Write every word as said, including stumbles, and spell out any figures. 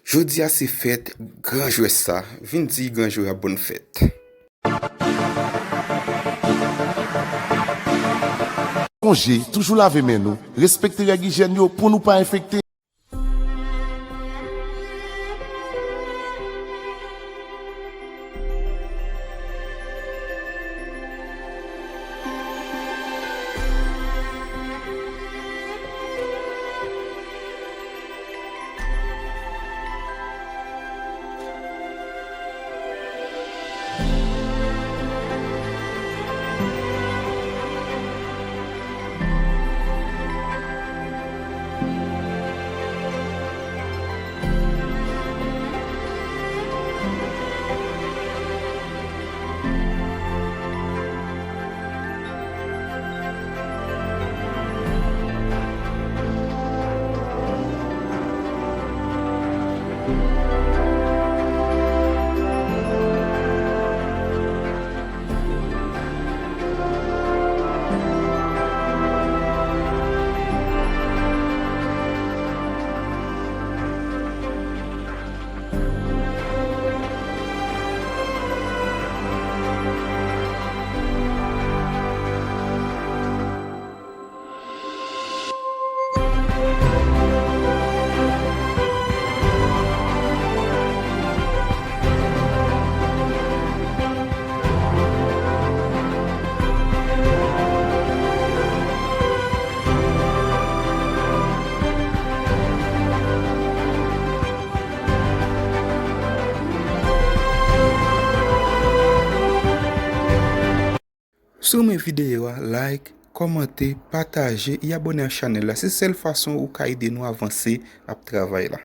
Jodi a se fèt gran jwè sa, vin di gran jwè a bòn fèt. Sonje, toujou lave men nou, respekte règ ijyèn yo pou nou pa enfekte. Si w renmen videyo a, like, kòmante, pataje e abòne ak chanèl la. Se sèl fason ou ka ede nou avanse ap travay la.